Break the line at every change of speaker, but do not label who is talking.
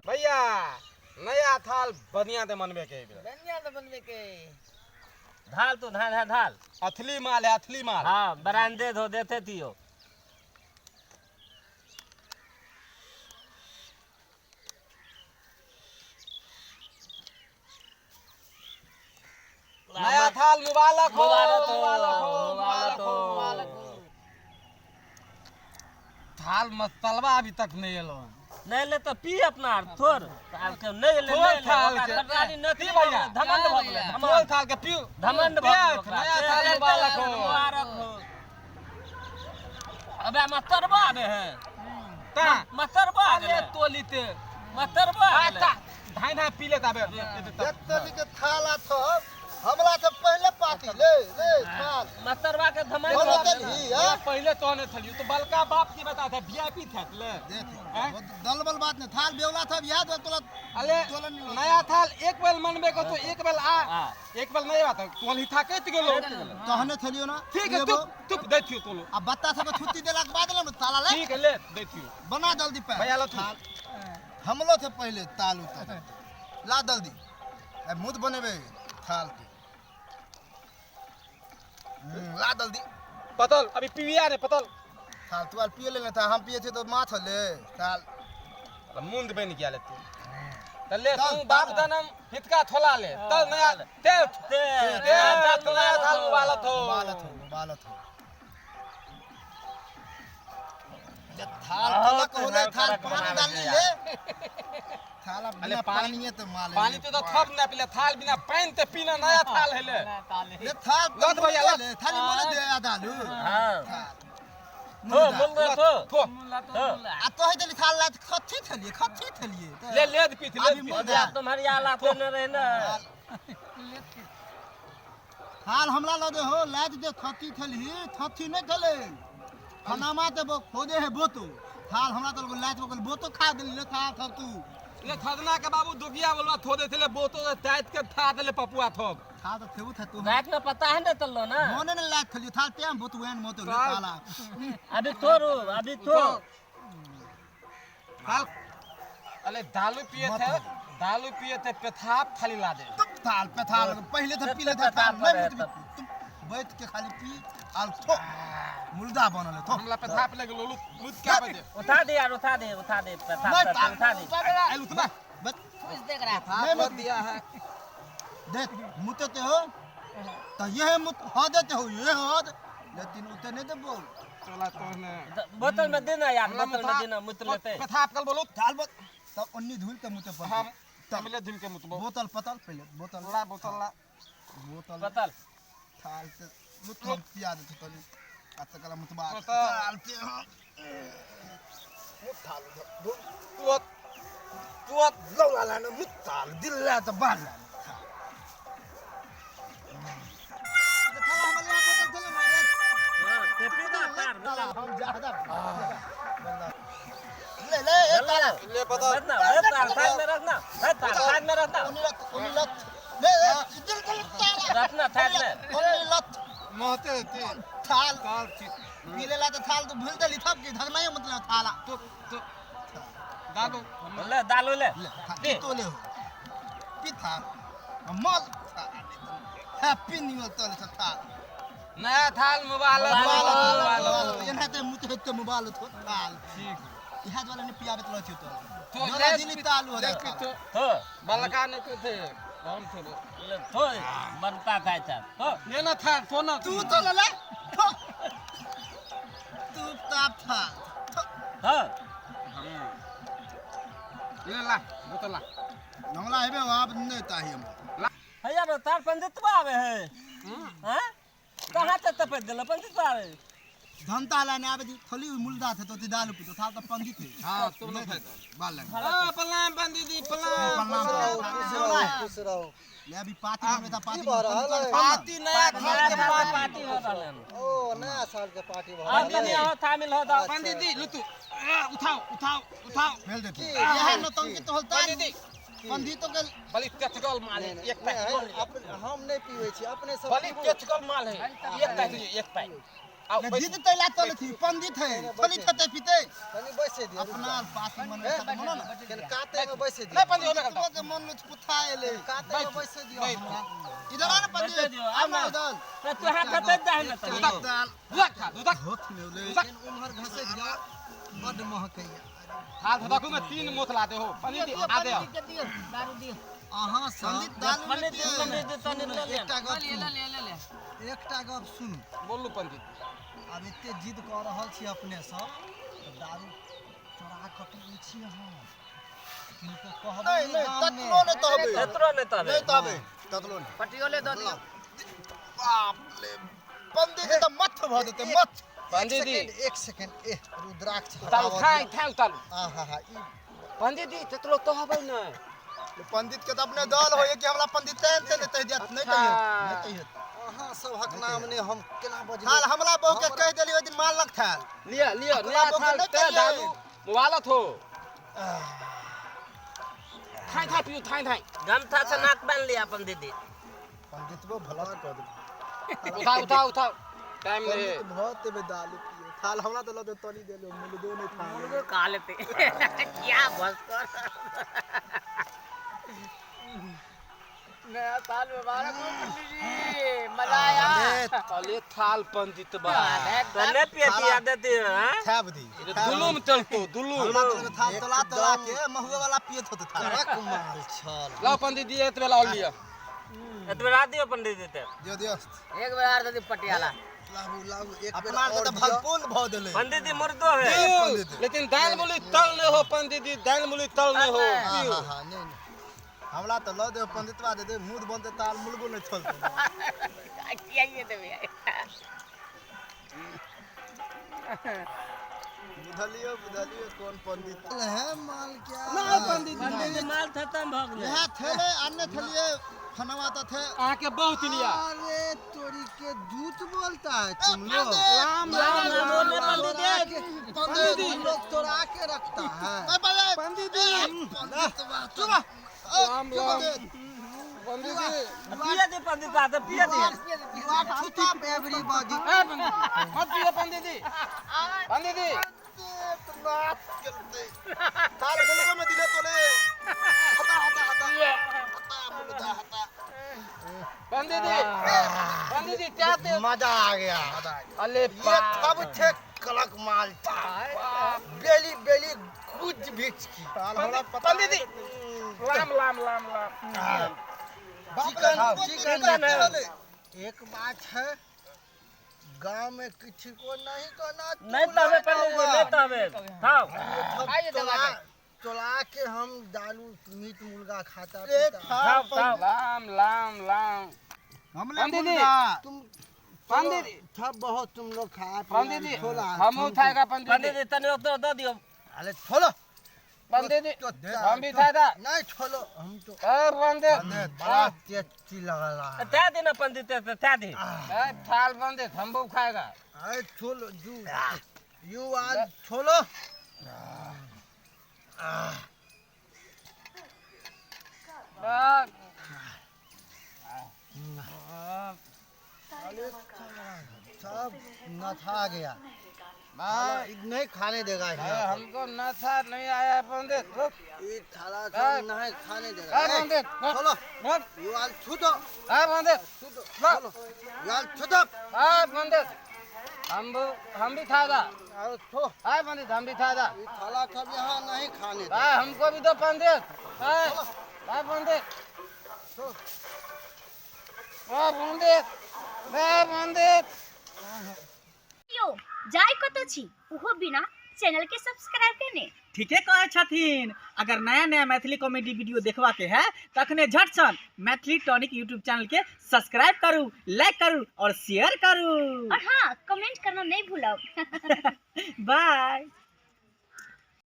भैया नया थाल बढ़िया दे मनबे के एबे।
बढ़िया से बनबे के
ढाल तू धान है ढाल
अथली माल है अथली माल
हाँ बरामदे धो देते तियो
नया थाल मुबारक हो
मुबारक हो,
मुबारक हो
मुबारक हो।
मुबारक हो थाल मस्तलवा अभी तक नहीं एलो हन।
नहीं ले तो पी अपना आर थोर आर के नहीं ले
थोर
नहीं ले
थाल
ओकरा
के।
तरकारी न
पी भैया।
धमंड भऽ गेलै
थोल
धमंड
थाल के पीऊ
धमंड भऽ गेलै
देख,
ओकरा।
नया थाल मुबारक हो
मुबारक हो अबे मस्तरबा आबे है
ता
मस्तरबा आ
अरे
गेलै
तोलीते
मस्तरबा आ
आ
गेलै
ता धाई धाई पी लेता बे
एक तली के थाला थो हमला से पहले पाती ले ले थाल
मस्तरबा के धमंड
बोलो
भऽ गेलै।
तली हां
पहले तो ने थलियो तो बलका बाप की बता था वीआईपी थे ले
देख
हैं?
वो दलबल बात नहीं थाल बेवला था याद हो तोला
अरे
तोला नहीं लो।
नया थाल एक बेल मनबे को तो एक बेल आ
हाँ।
एक बेल नहीं आता तोल ही था कत गेलो
कहने थलियो ना
ठीक है
लेबो।
तुप तुप देथियो तोलो
अब बत्ता सब छुट्टी देला के बाद ले ताला ले
ठीक है ले देथियो
बना जल्दी पे
भैया लो तू।
थाल हमलो थे पहले ताल उतर ला जल्दी अब मुद बनेबे थाल के ला जल्दी
पतल अभी पीविया ने पतल
थाल तू आर पिए ले था हम पिए थे तो माथ ले थाल
मुंद बन गया ले तू त ले
चल,
तू बाप दनम हितका थोला ले तल नया ते
ते
ते नया थाल मुबारक हो
मुबारक हो मुबारक हो जे थाल कलक होले थाल पानी डालनी ले थाल अब
अरे
बिना
पानी-
पानी तो माल
पानी तो थप ना पीले थाल बिना पानी ते पीना नया थाल है ले
ले थाल
लत भैया, लत।
ले थाली मोले दे आदालू
हाँ
थाल
थो मुल थो
थो
थो
आ तो है देली थाल लात खच्ची थलिए खच्ची थलिए
ले ले पी ले
अभी
पी
मुँह
अब तुम्हारी आला तो न रहे ना
थाल हमला ल दे हो लात दे खच्ची थली थथी नहीं थले फनामा ते बो खोदे है बोतो थाल हमरा तो लात बगल बोतो खा देली ले थाल थब तू
ले थदना के बाबू दुगिया बोलवा थो दे थे बोतो से ताइत के था देले पपुआ थोप
थाल तो थेबू था तू
रात में पता है ना तल्लो ना
मोने ने लात थलियो थाल ते हम बोतो एन मोतो ले
थाल।
थाला
अभी थोरू अभी थो
थाल अरे दालू पिए थे दालू पिए थे पेथाप थाली ला दे
तुम थाल पे थाल पहले तो पी ले थे थाल
पे
नहीं
थाल
मुत तुम बैठ के खाली पी आल थो मुर्दा बनल थो
हमला पेथाप लगे लोलू मुद क्या बजे
उठा दे यार उठा दे उठा दे पैसा
नहीं,
पैसा उठा दे
ए उतना
बस
कुछ देख रहा है
नहीं मत
दिया है
देख मुतते हो तो ये मुत हो देते हो ये हो दे लेकिन उते नहीं दे बोल
चला तो ने
बोतल में देना यार
हमला
बोतल में देना मुत लेते
पेथाप कल बोलो
थाल बोल तब उन्नी धुल के मुते पर
हम तमिले धुल के मुतबो
बोतल पतल पहले बोतल
ला बोतल ला
बोतल
बोतल
थाल से मुत हम पिया देते तनी आ तकला मुतबा
बोतल।
थाल से हम मुत थाल धुल
तू तू
लौला लाने मुत थाल दिल ला तो बाल लाने थाल थाल हमर ला बोतल थले मारे
हां ते पी ना तार
ताला हम ज्यादा ले ले ए ताला
ले पतल
रखना तार साइड में रखना तार साइड में रखना
उन्नी लत उन्नी लत ले ले दिल दिल ताला
रखना साइड में
उन्नी लत
मोहते ते
थाल
थाल ठीक
पीले ला तो थाल तो भूल देली थप की धगना मतलब थाला
तो तो दालू
ले दालू ले
ले पी तो ले हो पी थाल मल हैप्पी न्यू ईयर तोले थाल
नया थाल मुबारक हो, मुबारक हो।
एना ते मुत हेते मोबाइल थो थाल
ठीक
इहा वाला ने पियाबे तलो छियो तो
तो
जोला दिली तालु हो
ले पी तो
थो
बलका ने तो थे हम थे वो।
ले थो बनता था चार थो
लेना था तो ना
तू तो ले ले थो। तू ताप था थो।
थो
ले ला बोतल ला
हमला हेबे आप नहीं ताही हम
हैया रो तार पंडितवा आवे है हां कहां ते तपे देलो पंडितवा आवे
धनता लाने आवे दी थली मुल्दा थे तो ती दालू पी तो था तो पंडित थे
हां तुम ना थे
बाल लगे
हां प्रणाम पंडित जी प्रणाम
प्रणाम
खुश रहो
ले अभी पाती में था पाती
की भऽ रहल है?
पाती नया थाल के
पार्टी
पाती
पार्टी हो रहल हन
ओ नया साल के पार्टी भऽ
अब
रहल
तनी
है।
आओ थामिल हो दाओ
पंडित जी लुतु उठाओ उठाओ उठाओ
मेल देते
की?
यह नौटंकी तो होता
पंडित जी
पंडितो के
बड़ी तेजगल माल है, एक पैक
नहीं, हम नहीं पीबै छी, अपने सब
बड़ी
पीबू।
तेजगल माल है, एक पैक लियो, एक पैक। आओ,
ने
बैठू।
जिद तैला तल थी पंडित है थली थते पीते।
कनी बैसे दियौ।
अपना पास मन मनो ना।
कनी काते में बैसे दियौ।
नहीं पंडित, होने करता।
के मन लुचपुथा एले।
काते में बैसे दियौ हमरा।
इधर आ ना पंडित,
बैठे दियौ,
आ ना इधर।
त तू हाथ खतै दे ना तनी।
दाल
दूधक खा, दूधक।
होत ने ले।
लेकिन उम्हर घसै दियौ, बड्ड महकैया।
थाल धधकू में 3 मोत लाते हो पंडित जी, आ दे।
अहाँ सब
पंडित दाल में
पंडित
पिए।
पंडित तनी ले ले।
एकटा गप सुनू, एकटा गप सुनू।
बोलू पंडित।
आब एते जिद कऽ रहल छी अपने सब, तऽ दारू चोरा कऽ पीबै छी अहाँ। किनको कहबै
नहीं नहीं,
गाममे।
ततलो नहीं तहबे।
ततरो नहीं तहबे।
नहीं तहबे, ततलो नहीं।
पटियोले दऽ दियौ।
बाप रे, पंडित जी तऽ मथ भऽ जेतै, मथ।
पंडित जी।
एक सेकेंड, एक सेकेंड, एह रुद्राक्ष
उतारू,
हटाबऽ
थाई
दियौ।
थाई उतारू।
आ हा हा, ई
पंडित जी ततलो तहबै नै।
पंडित के तऽ अपने दल होइए कि हमरा पंडित तेन तेन कहि दियत, नहीं कहियत, नहीं कहियत।
अहाँ सबहक नाम ने हम केना बजबै?
थाल हमला बहु के कहि देली ओहि दिन मारलक थाल।
लिया लिया,
अपना
नया
बहु के
थाल
नहीं
ते
कहियै।
दारू मुवालत हो। थाई थाई पियो, थाई थाई।
गमछा से नाक बान्ह लिया पंडित जी।
पंडितबो भला कऽ देबै।
उठाओ उठाओ उठाओ, टाइम नहीं है।
पंडित बहुत तेबे दालू पियो। थाल हमरा तऽ लऽ दे, तनी देलो, मुलगो नहीं थाल।
मुर्गो खा लेते क्या भस्कर। नया साल मुबारक हो पंडित जी, मजा आया।
अले थाल पंडित बा।
तने पियती आदत है हां?
थाब दी।
दुलुम चलतो, दुलुम।
हमरा तऽ थाल तोला तोला के महुए वाला पियत होत थाल।
कड़क माल छल।
लाओ पंडित जी, एत बेला और लिया।
एतबे रात दियो पंडित जी ते।
दियो दियो।
एक बेर आर दे दी पटियाला।
लाबू लाबू, एक बेर
अपना
और
तऽ
दियौ।
भरपूर भऽ देलै।
पंडित जी मुर्दो है।
पियो, लेकिन दाल मूली तल नहीं हो पंडित जी, दाल मूली तल नहीं हो।
हाँ
पियो।
हाँ हाँ, नहीं नहीं।
हमरा तऽ लऽ देब पंडितवा दे दे, मुँह बनतै ताल मुलगो नहीं छलतै।
किया देबै?
बुझलियो बुझलियो कोन पंडित
है माल क्या?
नहीं पंडित जी,
पंडित जी माल खत्म भऽ गेलै।
इएह थेले अन्य थेलिए फनवा तऽ थे।
अहाँ के बहुत लिया।
अरे तोरी के झूठ बोलता है तुम लोग।
राम राम
राम
राम।
राम पंडित जी।
पंडित जी।
तुम लोग तोड़ा के रखता है।
पंडित जी, पंडित चुप।
राम राम। पंडित जी।
पिया दे पंडित साहब, पिया दे।
You are छूता एवरीबॉडी।
ए पंडित मत पियो पंडित जी। पंडित जी।
थाल मुलगो में दिले तोले। हता हता हता हता मुलगा हता।
पंडित जी, पंडित जी क्या थे?
मजा आ गया।
अले
ये
बाप।
तब थे कलक माल था। बेली बेली कुछ बीच की।
थाल हमरा पता।
Pandit ji Ram Ram Ram Ram.
Chicken
chicken
chicken एक बात है, गांव में किसी को नहीं कहना।
नहीं तबे पंडित जी, नहीं तबे। खाओ।
चला चला के हम दारू मीट मुर्गा खाता पीता।
खाओ खाओ।
राम राम राम।
हमले
पंडित जी।
मुर्गा।
तुम
पंडित जी।
सब बहुत तुम लोग खा
पंडित जी
छोला
हम उठाएगा पंडित
पंडित
जी।
जी तनी ओतरो दऽ दियौ।
अरे छोलो
पंडित जी हम भी खाएगा।
नहीं छोलो हम तो
ए पंडित
बड़ा टेस्टी लग रहा है।
दे दे ना पंडित जी, दे दे।
ए थाल पंडित हम भी खाएगा।
अरे chole you you are chole. सब नथा गया, नहीं खाने देगा यहाँ।
हमको नशा नहीं आया पंडित।
ये थाला सब नहीं खाने देगा।
ए पंडित
छोलो you are छूटो
ए पंडित
छूटो छोलो you are छूटो।
ए पंडित हम भी खाएगा।
अरे छो
ए पंडित हम भी खाएगा।
ये थाला सब यहाँ नहीं खाने देगा।
ए हमको भी दो पंडित। ए ए पंडित ए पंडित ए पंडित।
यो जाय कतौ छी उहो बिना चैनल के सब्सक्राइब केने।
ठीके कहै छथिन। अगर नया नया मैथिली कॉमेडी वीडियो देखबा के है तखने झटसन मैथिली टॉनिक यूट्यूब चैनल के सब्सक्राइब करू, लाइक करू और शेयर करू।
और हाँ, कमेंट करना नहीं भूलब।
बाय।